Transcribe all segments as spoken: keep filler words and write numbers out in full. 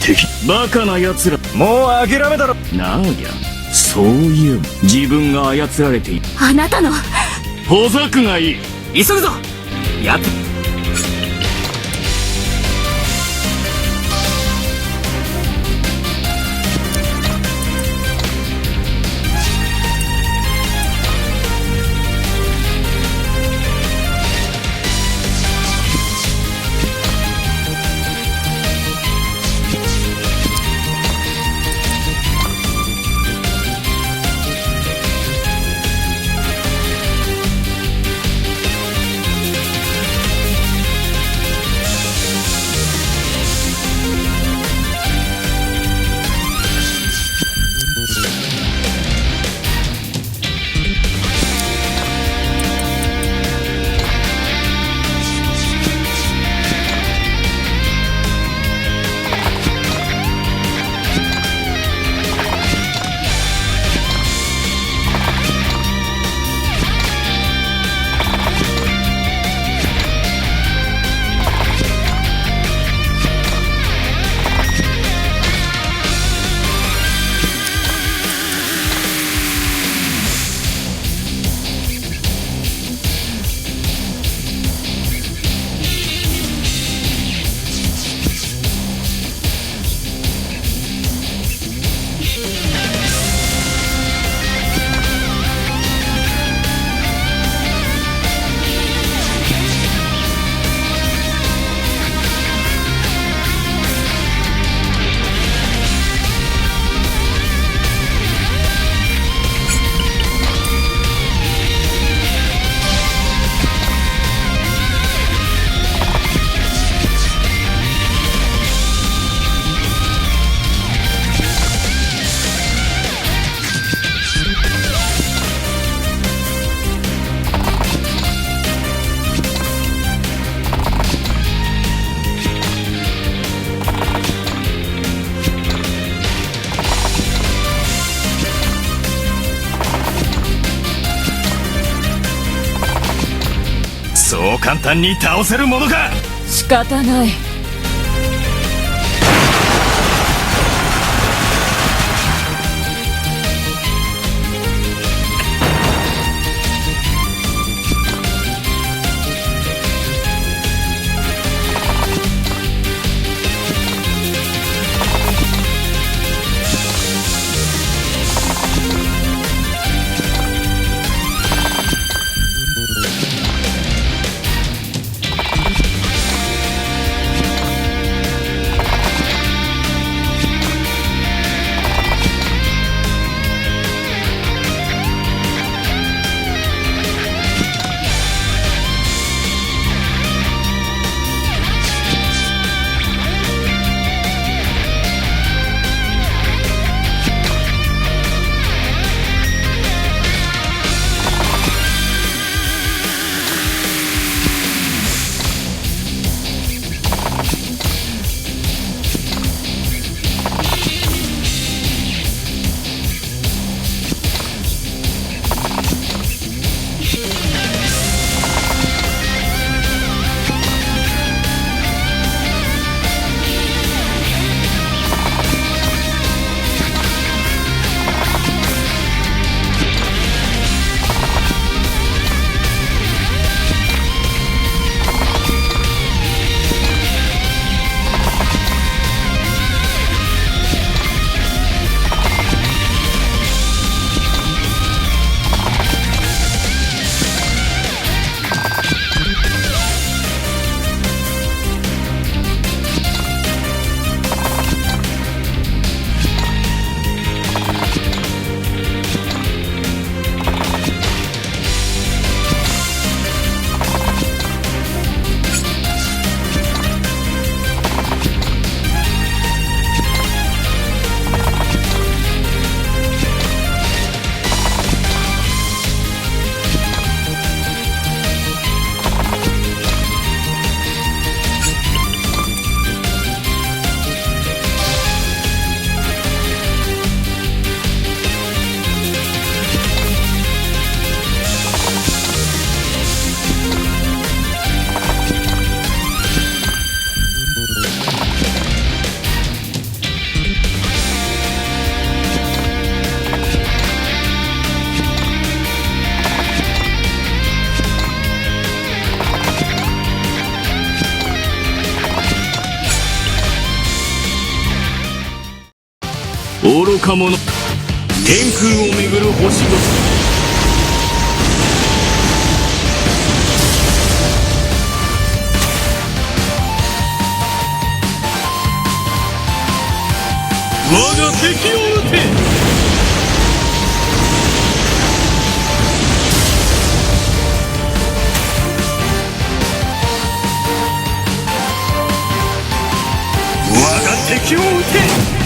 敵。バカな奴ら。もう諦めたろ。なあにゃ、そういえば自分が操られている。あなたの。小僧がいい。急ぐぞ。やっ。そう簡単に倒せるものか！仕方ない。愚か者。天空を巡る星ごと。我が敵を討て。我が敵を討て。我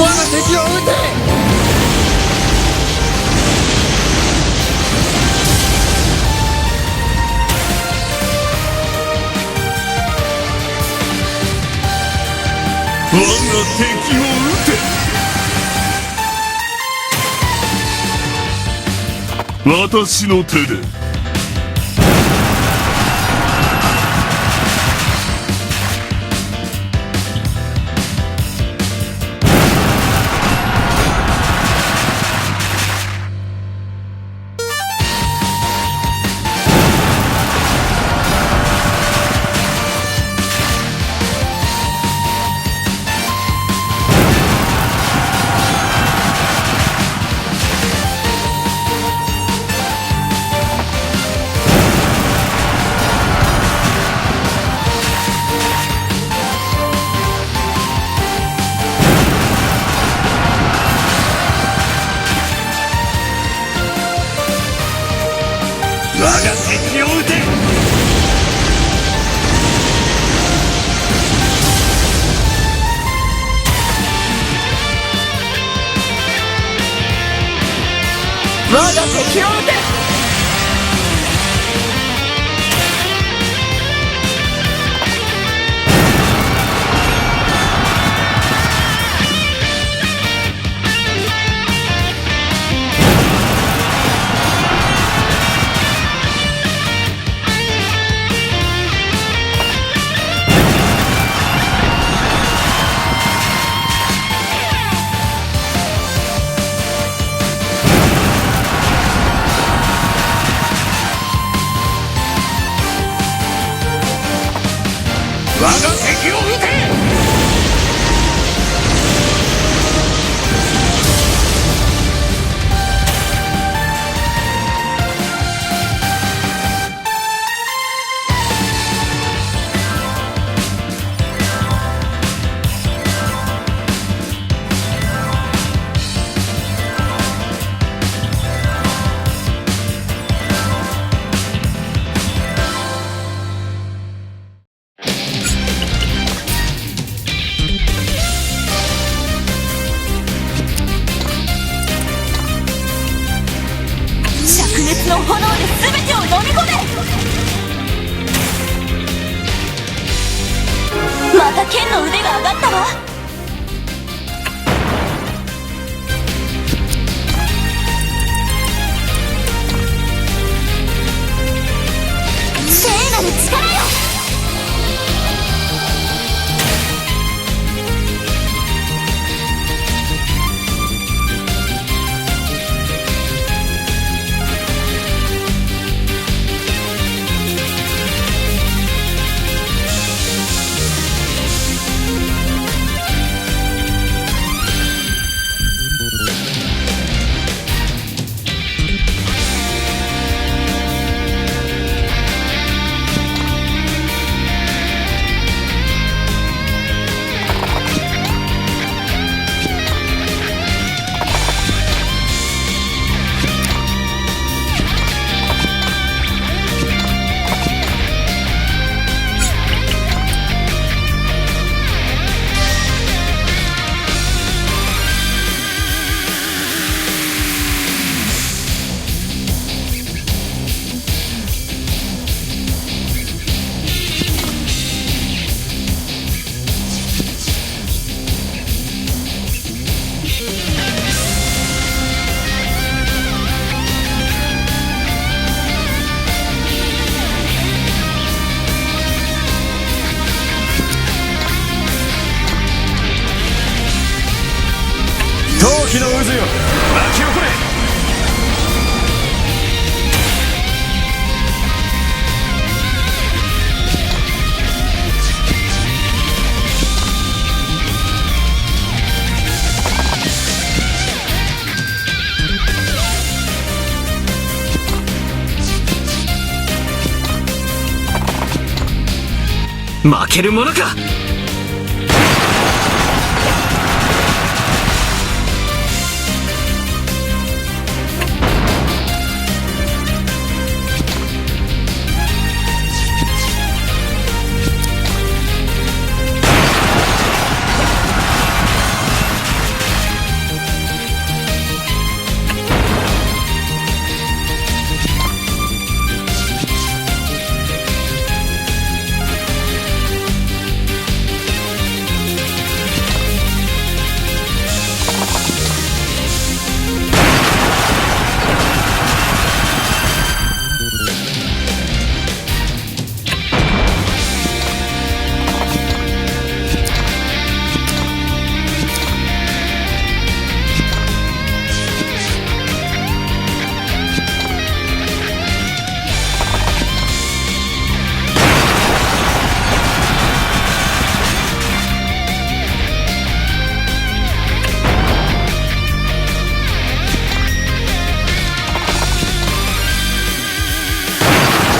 が敵を討て。我が敵を討て。私の手で。我が敵を討て。我が敵を討て。我が敵を討て。灼熱の炎で全てを飲み込め。また、ケンの腕が上がったわ。聖なる力よ。火の渦よ、湧き起これ。負けるものか！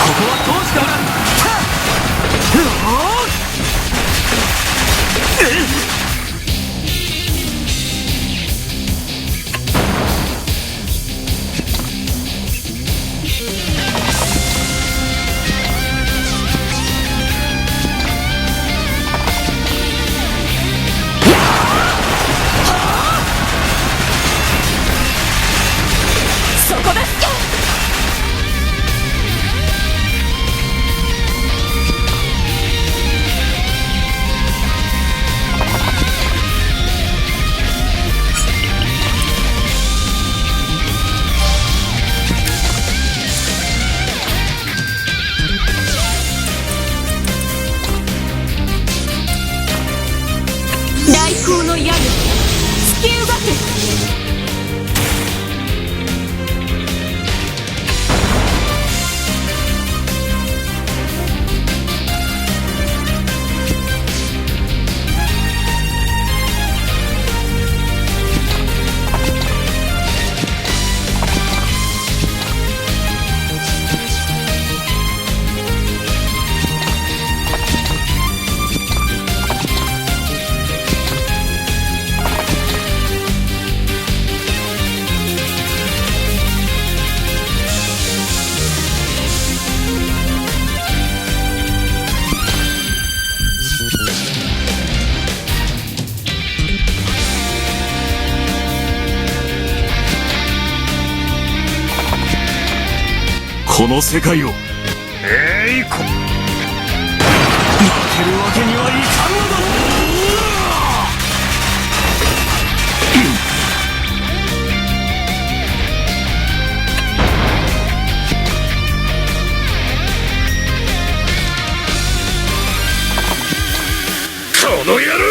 ここは通しておらん。はっ！そこだ！雷光の槍、突き動く！この世界を、えいこ、負けるわけにはいかんのだ！この野郎！